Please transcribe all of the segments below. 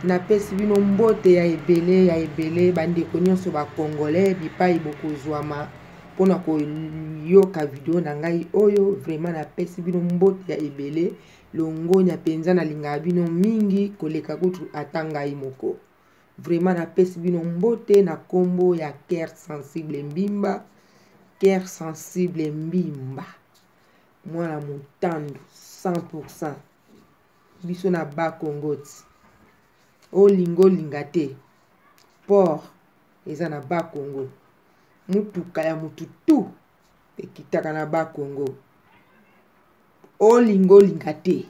Napesi bino mbote ya ebele ya ebele, bandeko nyonso ba congolais bipai bokozwama mpona koyoka video na ngai oyo. Vraiment napesi bino mbote ya ebele, longonya mpenza, nalingaka bino mingi koleka kutu ata ngai moko. Vraiment napesi bino mbote na kombo ya Cœur Sensible Mbimba, Cœur Sensible Mbimba, mwana motandu 100%. Biso na ba Congo ti olinga olinga te, port eza na ba Congo, mutuka ya mutu tu ekitaka na ba Congo, olinga olinga te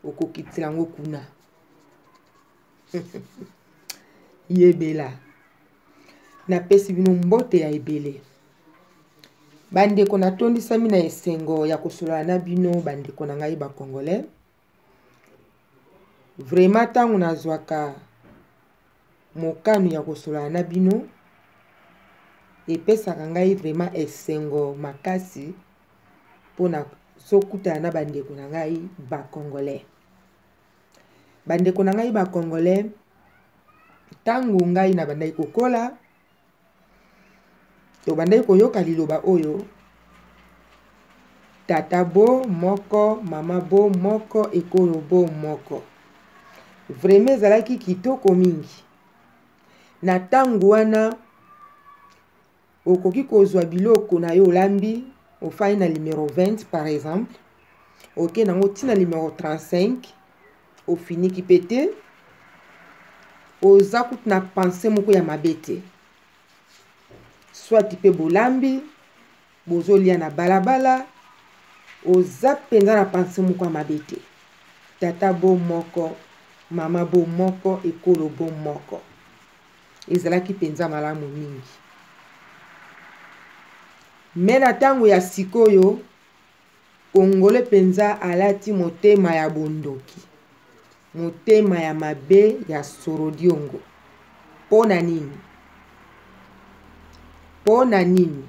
okokitela yango kuna. Yebela, napesi bino mbote ya ebele bandeko. Natondisami na esengo ya kosolola na bino bandeko na ngai ba congolais. Vraiment ntango nazwaka mokano ya kosolola na bino, epesaka ngai vraiment esengo makasi mpona sokutana na bandeko na ngai ba congolais. Bandeko na ngai ba congolais, ntango ngai nabandaki kokola, tobandaki koyoka liloba oyo tata bo moko, mama bo moko, ekolo bo moko. Vraiment ezalaki kitoko mingi. Na ntango wana okoki kozwa biloko na yo olambi, ofandi na numero 20 par exemple, oke nango ntina numero 35, ofiniki mpe te, oza kutu na pensée moko ya mabe te. Soit mpe bolambi, bozolia na balabala, oza mpenza na pensée moko ya mabe te. Tata bo moko, mama bo moko, ekolo bo moko. Ezalaki mpenza malamu mingi. Me na ntango ya sikoyo, Kongole mpenza alati motema ya bondoki, motema ya mabe ya sorodiongo. Mpo na nini? Mpo na nini?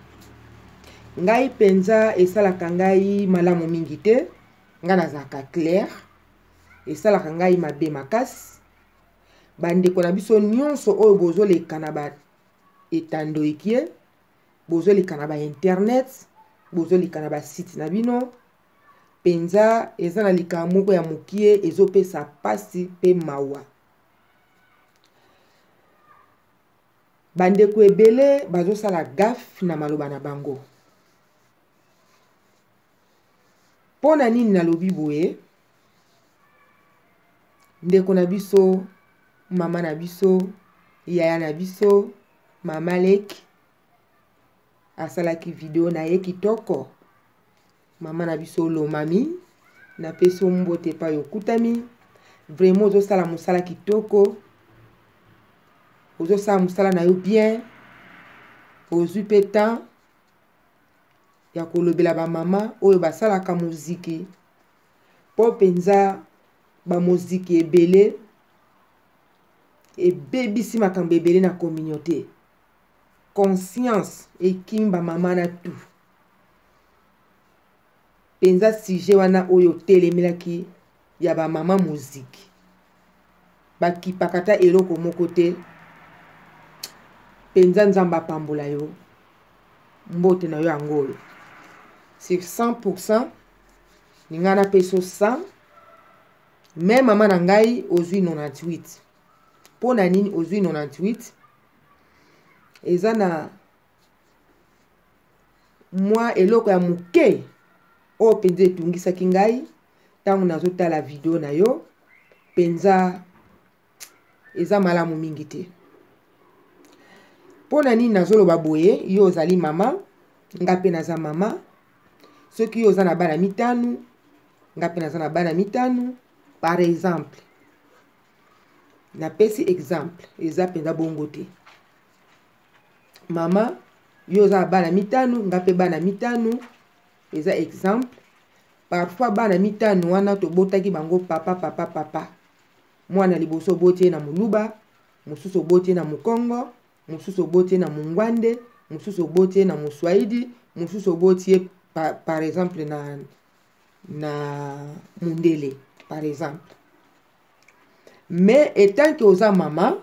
Ngai mpenza esalaka ngai malamu mingi te, ngai nazalaka claire, esalaka ngai mabe makasi. Bandeko na biso nyonso oyo bozoleka na ba etando ekie, bozoleka na ba internet, bozoleka na basite na bino, mpenza eza na likambo moko ya mokie ezopesa pasi mpe mawa. Bandeko ebele bazosala gaffe na maloba na bango. Mpo na nini nalobi boye? Ndeko na biso, mama na biso, yaya na biso, mama leki asalaki video na ye kitoko. Mama na biso Lomami, napesi yo mbote epai okutami. Vraiment ozosala mosala kitoko, ozosala mosala na yo bien, ozwi mpe temps ya kolobela bamama oyo basalaka moziki, mpo mpenza bamoziki ebele ebebisi makambo ebele na communauté. Conscience ekimi bamama na tout mpenza. Sujet wana oyo otelemelaki ya bamama moziki bakipaka ata eloko moko te mpenza. Nzambe apambola yo, mbote na yo yango oyo sur 100%. Ninga napesa 100, me mama na ngai ozwi 98. Mpo na nini ozwi 98? Eza na mwa eloko ya moke oyo mpenza etungisaki ngai ntango nazotala video na yo. Mpenza eza malamu mingi te. Mpo na nini nazoloba boye? Yo ozali mama, nga mpe naza mama. Soki yo oza na bana mitano, nga mpe naza na bana mitano par exemple. Napesi exemple, eza mpenza bongo te. Mama, yo oza na bana mitano, nga mpe bana mitano, eza exemple. Parfois bana mitano wana tobotaki bango papa papa papa. Mwana liboso oboti ye na moluba, mosusu oboti ye na mokongo, mosusu oboti ye na mongwande, mosusu oboti ye na moswahili, mosusu oboti ye par exemple na mundele par exemple. Mais etant que oza mama,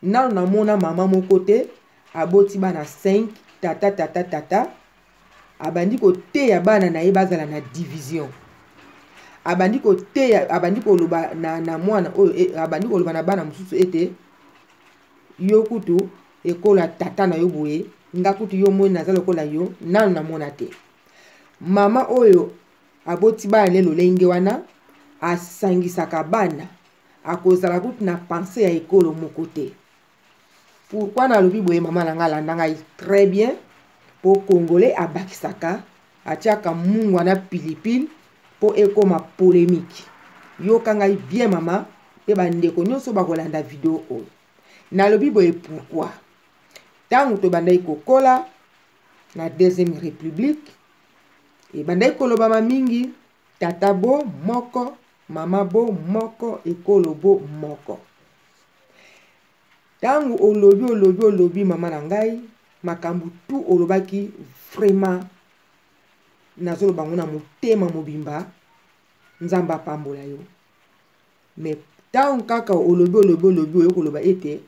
nano namona mama moko te aboti bana 5, tata tata tata, abandi koteya bana na ye bazala na division. Abandi koteya, abandi koloba na mwana oyo, abandi koloba na bana mosusu ete yo kutu ekola tata na yo boye, nga kutu yo moni naza lokola yo, nano namona te. Mama oyo aboti bana ne lolenge wana, asangisaka bana, akozala kutu na pensée ya ekolo moko te. Pourquoi nalobi boye mama na nga, alanda ngai très bien, po Congolais abakisaka, atiaka mungwa na pilipili po ekoma polémique. Yoka ngai bien mama, pe bandeko nyonso bakolanda video oyo. Nalobi boye pourquoi? Tango tobandaki kokola na deuxième république, ebandaki kolobama mingi tata bo moko, mama bo moko, ekolo bo moko. Tango olobi, olobi, olobi mama na ngai, makambo tu olobaki vraiment nazoloba ngo na motema mobimba, Nzambe apambola yo. Mais tango kaka olobi, olobi, olobi, oyo koloba ete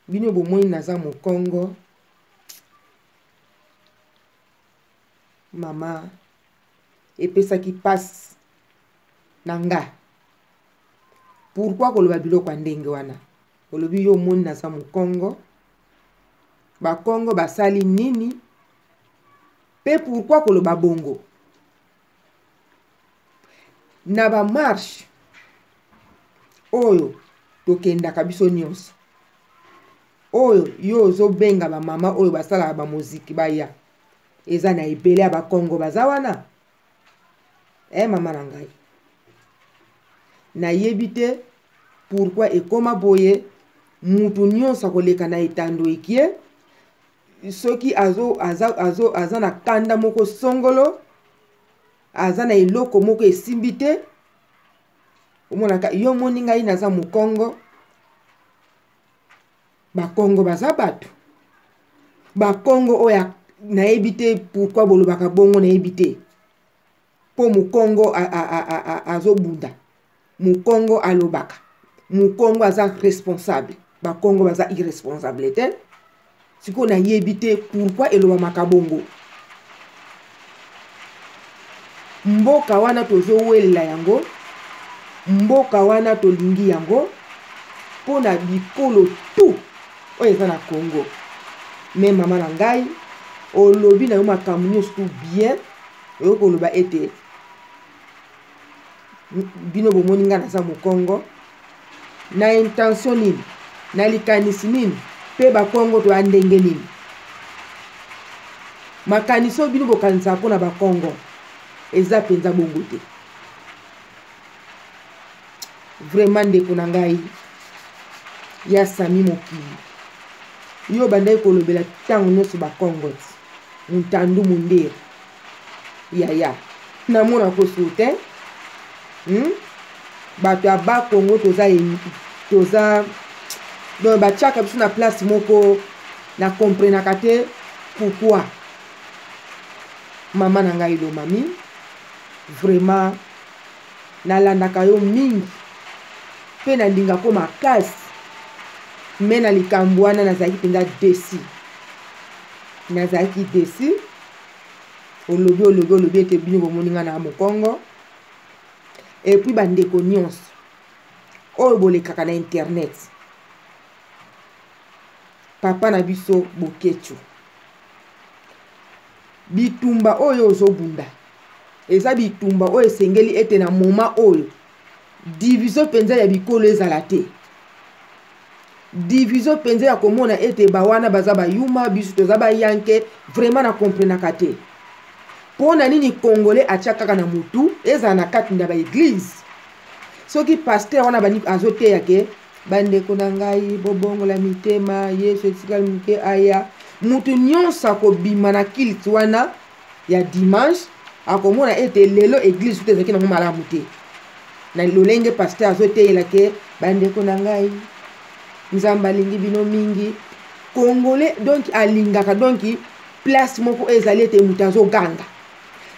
bino bomoni naza mokongo, mama epesaki passe na nga. Pourquoi koloba biloko ya ndenge wana? Olobi yo omoni naza mokongo, bakongo basali nini? Pe pourquoi koloba bongo? Na ba marche oyo tokendaka biso nyonso, oyo yo ozobenga ba mama oyo basalaka ba moziki baya, eza na ebele ya bakongo baza wana. Mama na ngai, nayebi te pourquoi ekoma boye. Mutu nyonso akoleka na etando ekie, soki aza na kanda moko songolo, aza na eloko moko esimbi te, omonaka yo moni ngai naza mokongo. Bakongo baza bato, bakongo oyo nayebi te pourquoi bolobaka bongo, nayebi te po mokongo azobunda, mokongo alobaka, mokongo aza responsable, bakongo baza irresponsable te. Sikoyo nayebi te pourquoi elobamaka bongo. Mboka wana tozowelela yango, mboka wana tolingi yango mpona bikolo tout oyo eza na Congo. Me mama na ngai, olobi na yo makambo nyonso tout bien, oyo koloba ete bino bomoni ngai naza mokongo na intention nini, na likanisi nini, pe bakongo toya ndenge nini. Makanisi oyo bino bokanisaka mpona bakongo eza mpenza bongo te. Vraiment ndeko na ngai ya Sami Mokili, yo bandaki kolobela ntango nyonso bakongo ti Ntandu Mundere, yaya namona kosu te. Bato ya Bakongo toza donc batiaka biso na place moko na comprenaka te pourquoi. Mama na ngai Lomami, vraiment nalandaka yo mingi pe nalingako makasi, me na likambo wana nazalaki mpenza déçu, nazalaki déçu. Olobi, olobi, olobi ete bino bomoni nga na mokongo. Et puis bandeko nyonso oyo bolekaka na internet, papa na biso Boketshu, bitumba oyo ozobunda eza bitumba oyo esengeli ete na moment oyo division mpenza ya bikolo ezala te, division mpenza ya komona ete bawana baza bayuma, biso toza bayanke. Vraiment na comprenaka te mpo na nini Congolais atia kaka na mutu ezala na kati na ba église. Soki pasteur wana bani azoteya ke bandeko na ngai bobongola mitema, Yesu etikali moke aya, mutu nyonso akobima na culte wana ya dimanche akomona ete lelo église te ezalaki nango malamu te, na lolenge pasteur azoteyela ke bandeko na ngai Nzambe alingi bino mingi. Congolais donc alingaka donc place moko ezali ete moto azoganga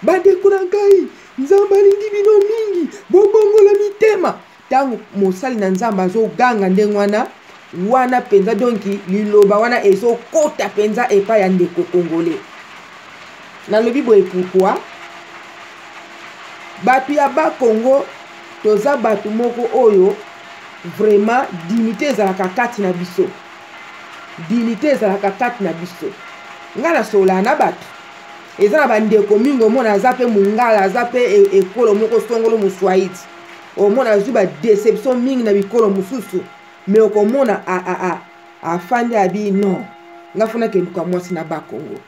bandeko na ngai Nzambe alingi bino mingi, bobongola mitema. Ntango mosali na Nzambe azoganga ndenge wana wana mpenza, donki liloba wana ezokota mpenza epai ya ndeko Congolais. Nalobi boye pourquoi? Bato ya Bakongo toza bato moko oyo vraiment dignité ezalaka kati na biso, dignité ezalaka kati na biso. Ngai nasololaka na bato, eza na bandeko mingi, omona aza mpe mongala, aza mpe ekolo moko songolo moswahili, omona azwi badeception mingi na bikolo mosusu, me okomona afandi abi non, nga fona keluka mwasi na Bakongo.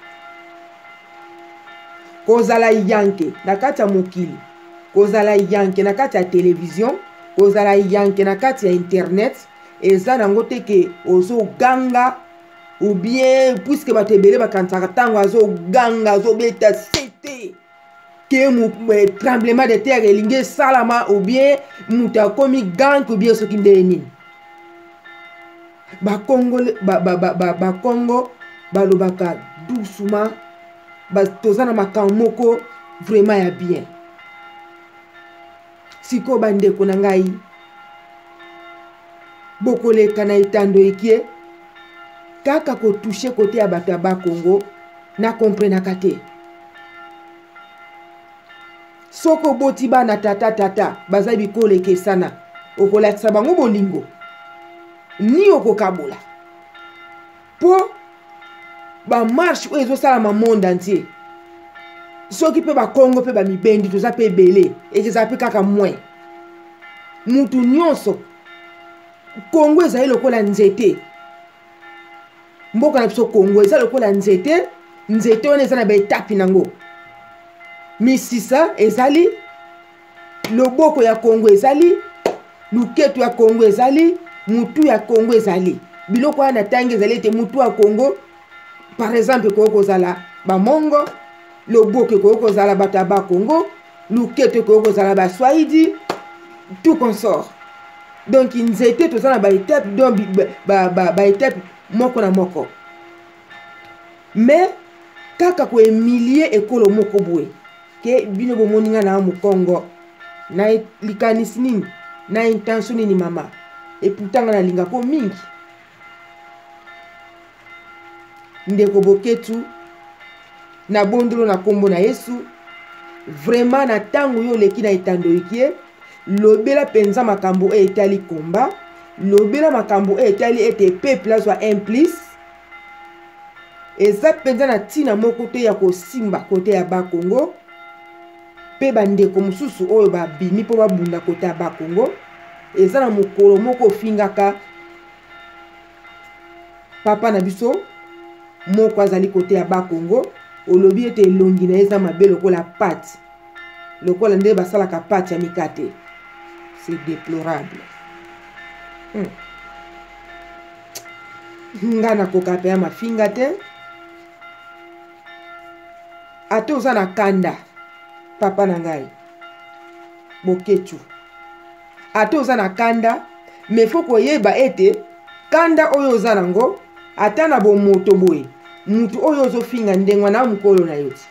Kozala yanke na kati ya mokili, kozala yanke na kati ya television, kozala yanke na kati ya internet, eza nango te ke ozoganga ou bien, puisque bato ebele bakanisaka ntango azoganga azobeta sete ke tremblement de terre elingi esalama, ou bien moto akomi gank, ou bien soki ndenge nini. Bakongo ba, balobaka doucement, toza na makambo moko vraiment ya bien. Sikoyo bandeko na ngai, bokoleka na etando ekie kaka kotouche kote ya bato ya Bakongo, na komprenaka te. Soki oboti bana tata tata baza bikolo ekesana, okolakisa bango bolingo ni okokabola, mpo bamarshe oyo ezosalama monde entier, soki mpe Bakongo mpe bamibendi toza mpe ebele, ekezala mpe kaka moins mutu nyonso. Kongo ezali lokola nzete, mboka na biso Kongo eza lokola nzete. Nzete wana eza na baetape nango, misisa ezali, loboko ya Kongo ezali, luketu ya Kongo ezali, mutu ya Kongo ezali. Biloko wana natangi ezali ete mutu ya Kongo par exemple ekoki kozala bamongo, loboko ekoki kozala bato ya Bakongo, luketu ekoki kozala baswahili, tout consort. Donc nzete toza na baetape, donc baetape moko na moko, mais kaka koemilie ekolo moko boye ke bino bomoni nga na mokongo na likanisi nini, na intention nini mama, eputa nga nalingako mingi. Ndeko Boketu, na bondolo na kombo na Yesu, vraiment na ntango yo oleki na etando ekie, lobela mpenza makambo oyo etali komba, lobela makambo oyo etali ete peuple azwa un plus. Eza mpenza na ntina moko te ya kosimba kote ya Bakongo mpe bandeko mosusu oyo babimi mpo babunda kote ya Bakongo. Eza na mokolo moko ofingaka papa na biso moko azali kote ya Bakongo, olobi ete elongi na ye eza mabe lokola pate, lokola nde basalaka pate ya mikate. C'est déplorable. Nga nakoka mpe ya mafinga te, ata oza na kanda papa na ngai Boketu, ata oza na kanda, me fo koyeba ete kanda oyo oza nango ata na bomoto boye, mutu oyo ozofinga ndenge wana mokolo na yo ti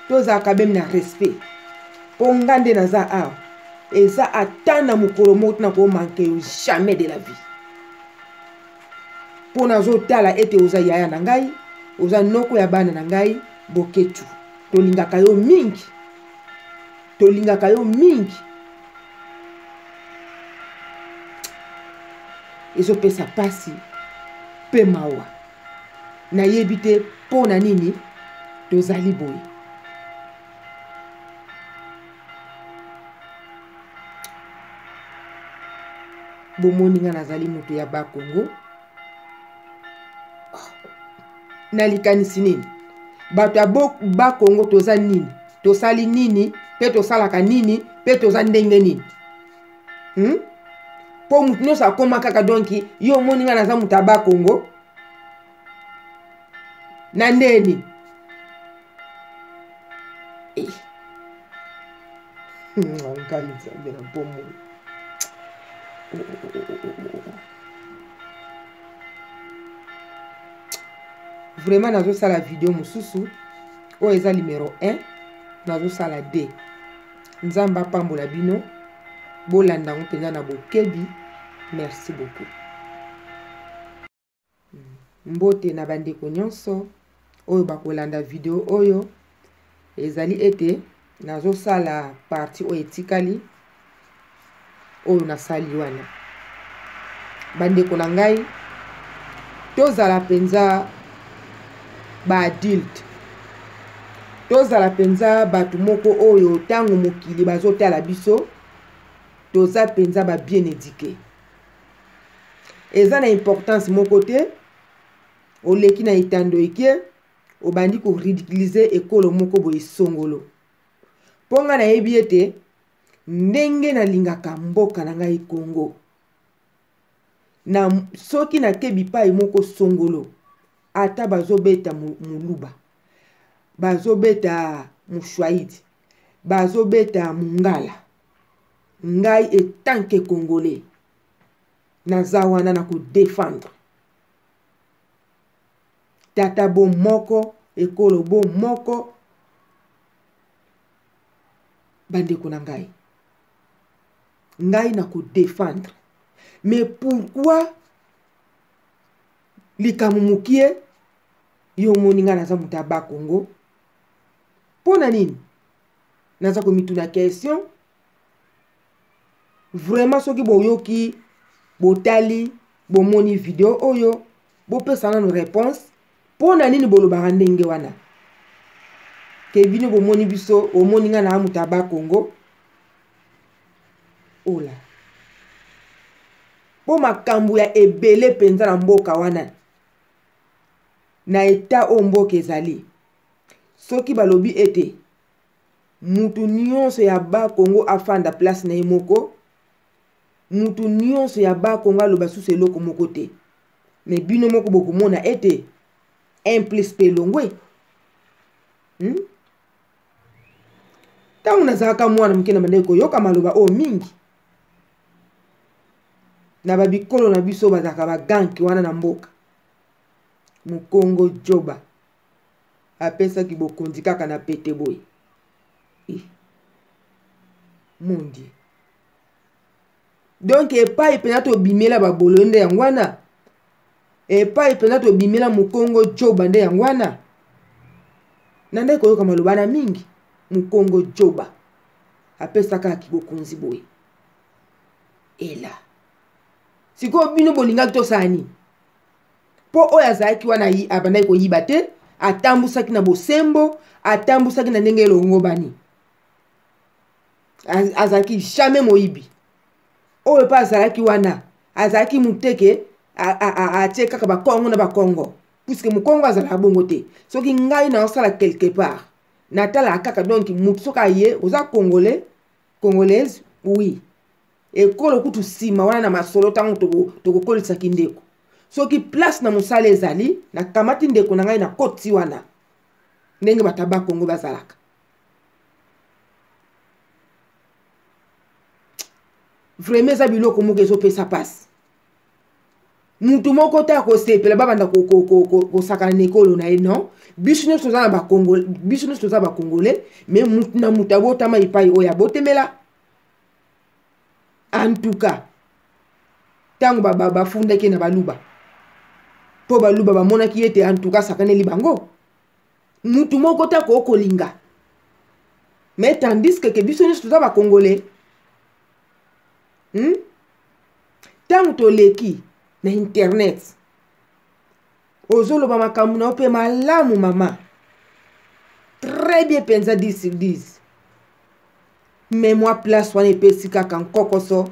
tozalaka meme na respect. Mpo nga nde naza awa, eza ata na mokolo moko te nakomanke yo, jamais de la vie, mpo nazotala ete oza yaya na ngai, oza noko ya bana na ngai. Boketu, tolingaka yo mingi, tolingaka yo mingi. Ezopesa pasi mpe mawa, nayebi te mpo na nini tozali boye. Bomoni nga nazali moto ya Bakongo, na likanisi nini bato ya Bakongo toza nini, tosali nini mpe tosalaka nini mpe toza ndenge nini, Mpo moto nyonso akoma kaka donki yo omoni nga naza moto ya Bakongo na ndenge nini? Ngai Nzambe na bomoi. Vraiment nazosala video mosusu oyo eza numero 1, nazosala 2. Nzambe apambola bino. Bolanda yango mpenza na bokebi. Merci beaucoup. Mbote na bandeko nyonso oyo bakolanda video oyo. Ezali ete nazosala parti oyo etikali oyo nasali wana. Bandeko na ngai, tozala mpenza baadulte, tozala mpenza bato moko oyo ntango mokili bazotala biso, toza mpenza ba bien éduqué. Eza na importance moko te oleki na etando eke obandi koridiculize ekolo moko boye songolo. Mpo ngai nayebi ete ndenge nalingaka mboka na ngai Congo, na soki nake bipai moko songolo, ata bazobeta muluba, bazobeta mushwaidi, bazobeta mungala, ngai etanke congolais naza wana na kodefendre tata bo moko, ekolo bo moko. Bandeko na ngai, ngai na kodefendre. Mais pourquoi likambo mokie yo omoni ngai naza moto ya Bakongo? Mpo na nini naza komituna question? Vraiment, soki boyoki, botali, bomoni video oyo, bopesa nanu réponse. Mpo na nini bolobaka ndenge wana ke bino bomoni biso, omoni ngai na moto ya Bakongo? Ola, mpo makambo ya ebele mpenza na mboka wana, na eta oyo mboka ezali, soki balobi ete mutu nyonso ya Bakongo afanda place na ye moko, mutu nyonso ya Bakongo aloba susu eloko moko te, me bino moko bokomona ete 1 plus mpe elongwe. Ntango nazalaka mwana moke, na bandaki koyoka maloba oyo mingi na babikolo na biso bazalaka baganki wana na mboka. Mokongo Joba apesaki bokonzi kaka na pete boye. Eh. Mon Dieu. Donc epai mpenza tobimela babolo nde yango wana, epai mpenza tobimela mokongo Joba nde yango wana. Nandaki koyoka maloba na mingi, mokongo Joba apesaka bokonzi boye. Ela sikoyo bino bolingaki tosala nini? Mpo oyo azalaki wana abandaki koyiba te, atambusaki na bosembo, atambusaki na ndenge elongobani, azalaki jamais moyibi. Oyo mpe azalaki wana azalaki muteke, atie kaka bakongo na bakongo, puisque mokongo azalaka bongo te. Soki ngai naosala quelque part, natalaka kaka. Donc motu soki aye, oza congolais, congolaise, oui, ekolo kutu nsima wana na masolo. Ntango tokokolisaki ndeko, soki place na mosala ezali, nakamati ndeko na ngai na koti wana, ndenge bato ya Bakongo bazalaka. Vraiment, eza biloko moko ezopesa mpasi. Mutu moko te akosepela babanda kosakana na ekolo na ye. Non, biso nyonso toza na Bakongo, biso nyonso toza Bakongole, mais mutu na mutu abotama epai oyo abotemela. En tout cas, ntango bafundaki na Baluba, mpo Baluba bamonaki ete en tout cas asakaneli bango, mutu moko te akoki kolinga. Mais tandis que biso nyonso toza Bakongole, Ntango toleki na internet, ozoloba makambo na yo mpe malamu, mama, très bien mpenza, 10 sur 10, mais mwa place wana epesi kaka nkokoso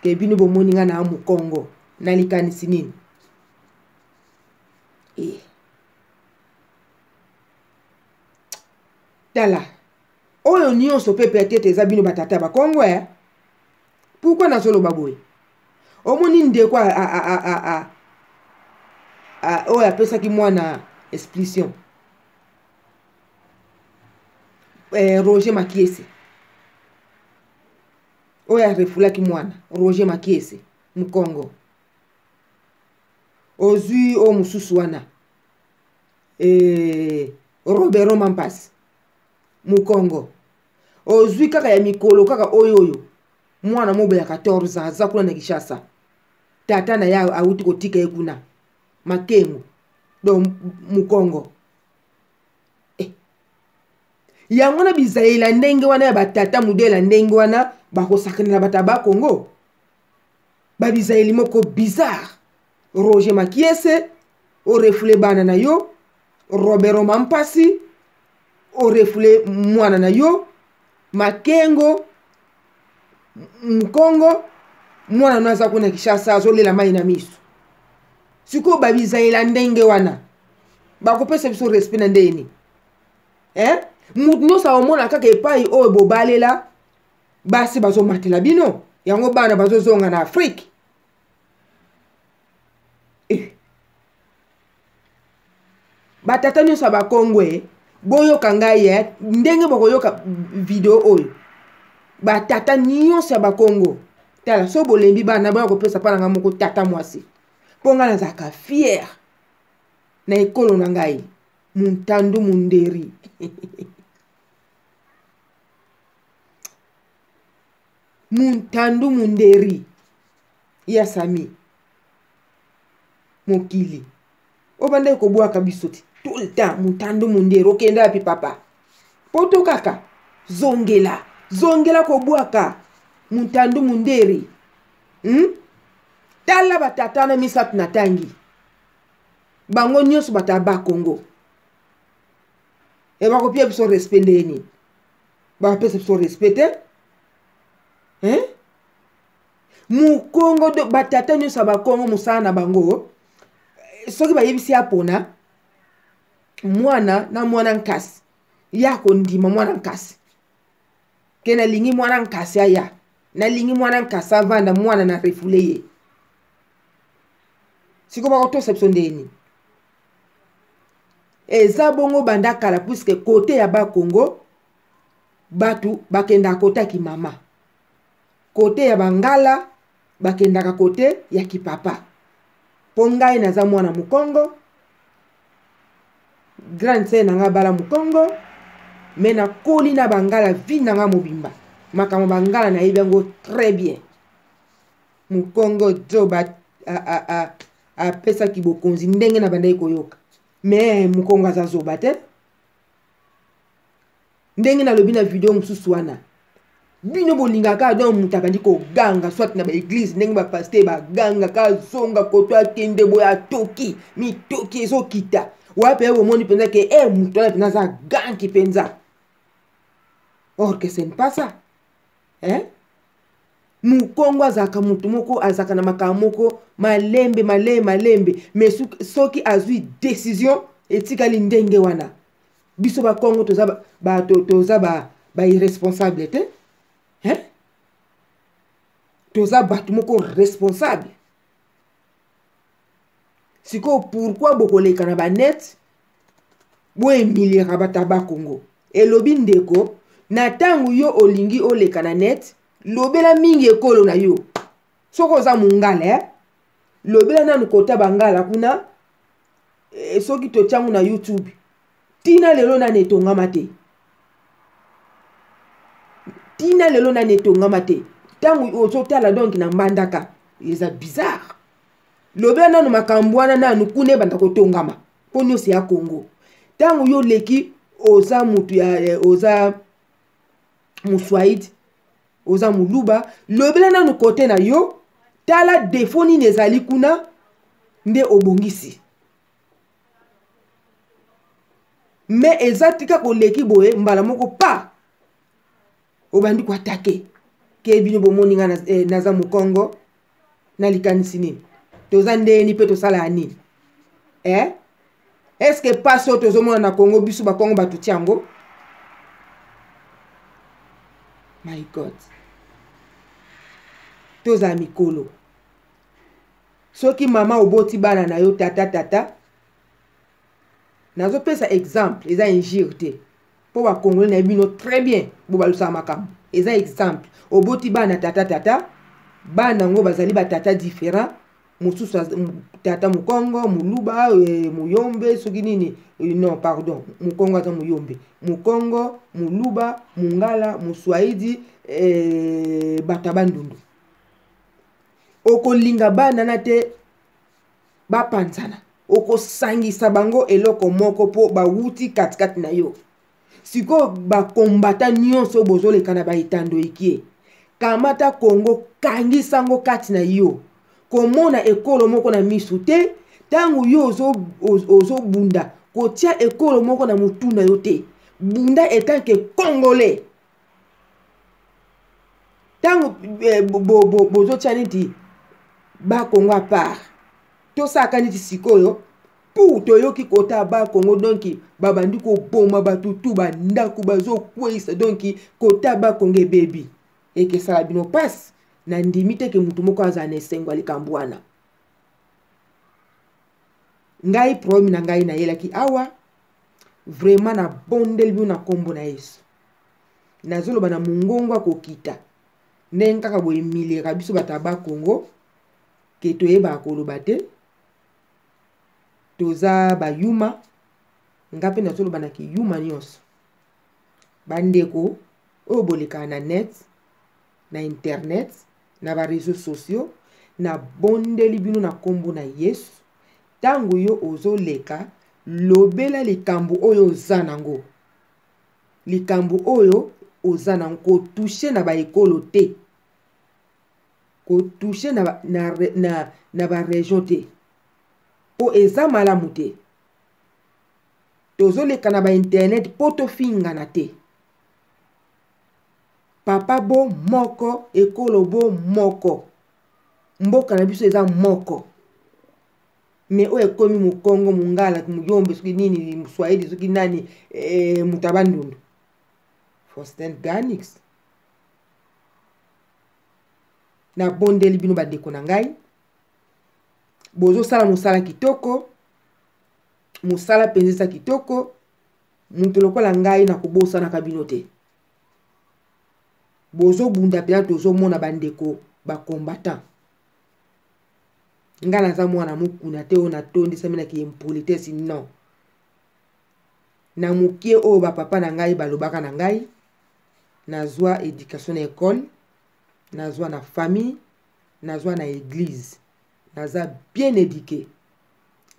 ke bino bomoni nga na mokongo na likanisi nini. Eh. Tala oyo nyonso mpe peut-être eza bino batata Bakongo. Eh? Pourquoi nazoloba boye? Omoni ndeko oyo apesaki mwana expulsion, eh, Roger Makiese, oyo arefulaki mwana, Roger Makiese mokongo. Ozwi oyo mosusu wana, eh, Robero Mampas mokongo. Ozwi kaka ya mikolo kaka oyo oyo. Mwana mobo ya 14 ans aza kuna na Kinshasa, tata na ye awuti kotika ye kuna Makengo, donc Mukongo. Yango na bizaleli ya ndenge wana ya batata modele ya ndenge wana bakosakanela bato ya Bakongo, babizaleli moko bizarre. Roger Makiese orefule bana na yo, Robert Mampasi orefule mwana na yo, Makengo Mukongo mwana no aza kuna Kinshasa azolela mai na miso. Sikoyo babizalela ndenge wana bakopesa biso respect na ndenge nini? Eh? Mutu nyonso akomona kaka epai oyo bobalela basi bazomatela bino, yango bana bazozonga na Afrike. Batata nyonso ya Bakongwe, boyoka ngai ndenge bokoyoka video oyo. Batata nyonso ya Bakongo, tala, so bolembi bana boya kopesa mpa na ngai moko tata mwasi, mpo ngai nazalaka fiere na ekolo na ngai. Muntandu munderi muntandu munderi ya Sami mokili obandaki kobwaka biso ti tout le temps. Muntandu munderi okenda wapi papa? Poto kaka zongela zongela kobwaka muntandu munderi. Tala batata na misato na tangi bango nyonso bato ya Bakongo, e bakopia biso respect ndenge nini? Bakopesa biso respect te, hein? Mokongo, batata nyonso ya Bakongo, mosala na bango soki bayebisi apona mwana na mwana nkasi, ya kondima mwana nkasi ke nalingi mwana nkasi aya, nalingi mwana nkasi avanda, mwana na refule ye. Sikoyo bakotosa biso ndenge nini? Eza bongo banda kala, puisque kote ya Bakongo bato bakendaka kota kimama, kote ya Bangala bakendaka kote ya kipapa. Mpo ngai naza mwana Mokongo, grande sœur na ngai bala Mokongo, me nakoli na Bangala vi na ngai mobimba. Makambo Bangala nayebi yango très bien. Mokongo Job apesaki bokonzi ndenge na bandaki koyoka, me Mokongo aza zoba te. Ndenge nalobi na video mosusu wana, bino bolingaka donc moto abandi koganga soit na baeglize, ndenge bapaster bagangaka azonga koto akende boye, atoki mitoki ezokita wapi, ye bomoni mpenza ke e moto wana mpenza aza ganki mpenza. Or que ce n'est pas ça, hein? Mokongo azalaka motu moko azalaka na makambo moko malembe malembe malembe, mais soki azwi décision etikali ndenge wana. Biso Bakongo toza ba, toza ba, ba irresponsable te, hein? Toza bato moko responsable. Sikoyo pourquoi bokoleka na banet boemiliaka bato ya Bakongo? Elobi ndeko, na ntango yo olingi oleka na net, lobela mingi ekolo na yo. Soki oza mongala, lobela nanu kota Bangala kuna. Soki totiango na YouTube, tina lelo nani etongama te, tina lelo nani etongama te. Ntango ozotala donc na Mbandaka eza bizarre. Lobela nanu makambo wana nanu kuna ebanda kotongama, mpo nyonso ya Kongo. Ntango yo oleki, oza mutu ya, oza Moswahili, oza Moluba, lobela nanu kote na yo, tala defo nini ezali kuna nde obongisi. Me eza tika koleki boye mbala moko pa obandi koatake ke bino bomoni nga naza Mokongo na likanisi nini, toza ndeni mpe tosala nini, eh? Est-ce pasi oyo tozomona na Kongo, biso Bakongo bato ti yango? My God, tozala mikolo. Soki mama oboti bana na yo, tata tata, nazopesa exemple, eza injure te, mpo bakongole na bino très bien bobalusaka makambo. Eza exemple, oboti bana tata tata, bana yango bazali batata différent, mosusu tata Mokongo, Moluba, Moyombe, soki nini. Non, pardon, mokongo aza moyombe, mokongo, moluba, mongala, moswahili, bato ya Bandundu. Okolinga bana na te bapanzana, okosangisa bango eloko moko mpo bawuti katikati na yo. Sikoyo bakombata nyonso bozoleka na baetando ekie, kamata Kongo, kangisa yango kati na yo. Komona ekolo moko na misu te ntango yo ozobunda, ozo kotia ekolo moko na motu na yo te. Bunda etanke Congolais. Ntango bozotia neti Bakongo à part, tosalaka neti sikoyo pour toyoki kota Bakongo, donc babandi koboma bato tu, bandako bazokweyisa, donc kota Bakongo ebebi, ekesala bino mpasi. Nandimi te ke motu moko azala na esengo ya likambo wana. Ngai problème na ngai nayelaki awa, vraiment nabondeli bino na nkombo na Yesu. Nazoloba na mongongo akokita ndenge kaka boye emiliaka biso bato ya Bakongo ke toyebaka koloba te, toza bayuma. Nga mpe nazoloba na kiyuma nyonso. Bandeko oyo bolekaka na net, na internet, na bareseau sociaux, nabondeli bino na nkombo na Yesu. Ntango yo ozoleka, lobela likambo oyo oza nango, likambo oyo oza nango. Kotouche na baekolo te, kotouche na baregion te, mpo eza malamu te. Tozoleka na bainternet mpo tofingana te. Papa bo moko, ekolo bo moko, mboka na biso eza moko. Me oyo ekomi mokongo, mongala, moyombe, soki nini, moswahili, soki nani, moto ya Bandundu, Faustin Ganix, nabondeli bino bandeko na ngai, bozosala mosala kitoko, mosala mpenza eza kitoko. Moto lokola ngai nakobosanaka bino te. Bozobunda mpenza, tozomona bandeko bacombattant. Ngai naza mwana mokuna te oyo natondisami na kiimpolitesse, non. Na mokie oyo bapapa na ngai balobaka na ngai, nazwa éducation na école, nazwa na famille, nazwa na église, naza bien éduqué.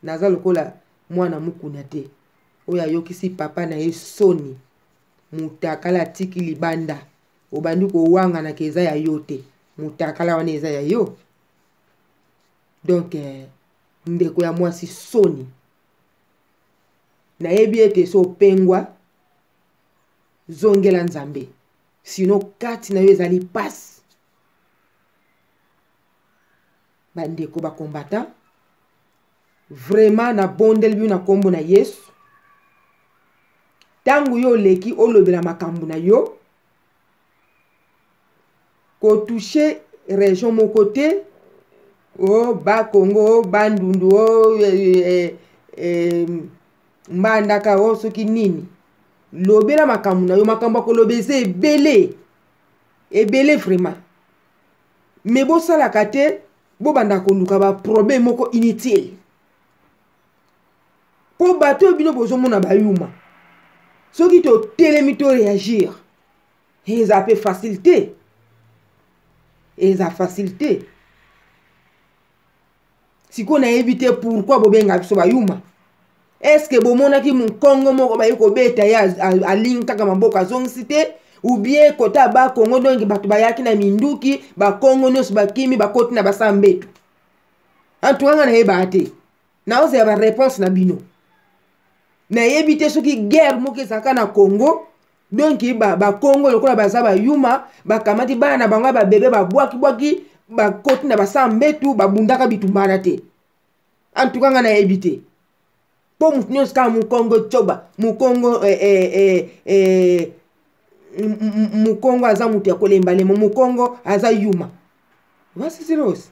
Naza lokola mwana mokuna te oyo ayokisi papa na ye soni. Mutakala atiki libanda, obandi kowanganaka eza ya yo te, mutakala wana eza ya yo. Donc ndeko ya mwasi, soni. Nayebi ete so opengwa, zongela Nzambe, sino kati na yo ezali pasi. Bandeko bakombata, vraiment nabondeli bino na nkombo na Yesu. Ntango yo oleki olobela makambo na yo, kotouche region moko te, o Bakongo, o Bandundu, o Mbandaka, o soki nini. Lobela makambo na yo. Makambo ya koloba eza ebele ebele, vraiment. Me bosalaka te, bobanda koluka baproblème moko inutile, mpo bato oyo bino bozomona bayuma, soki totelemi to réagir, eza mpe facile te, eza facile te. Sikoyo nayebi te pourquoi bobenga biso bayuma. Est-ce bomonaki mokongo moko baye kobeta ye, alingi kaka maboko azongisi te? Ou bien kota Bakongo, donc bato bayaki na minduki, bakongo nyonso bakimi, bakoti na basambetu? Antuka nga nayebaka te, naozela baréponse na bino. Nayebi te soki guerre moko ezalaka na Congo, donc Bakongo lokola baza bayuma, bakamati bana na bango ya babebe, babwakibwaki, bakoti na basambetu, babundaka bitumbana te. Antuka nga nayebi te, mpo motu nyonso kaka mokongo coba, mokongo mokongo aza moto ya kolembalema, mokongo aza yuma vasisiros.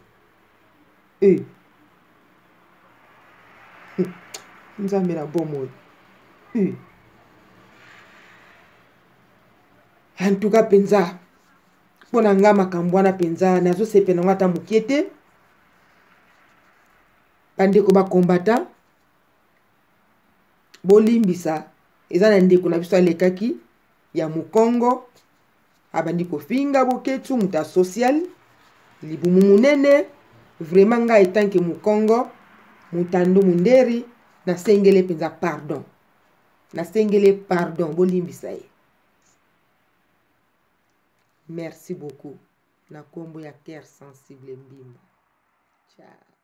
Nzambe na bomoi. Antuka mpenza mpo na nga makambo wana mpenza nazosepela yango ata mokie te. Bandeko bakombata, Bolimbisa, eza na ndeko na biso alekaki ya mokongo, abandi kofinga Boketshu, moto ya social, libumu monene. Vraiment ngai etanke mokongo, motando munderi, nasengeli mpenza pardon, nasengeli pardon, bolimbisa ye. Merci beaucoup na kombo ya Cœur Sensible Mbimba. Ciao.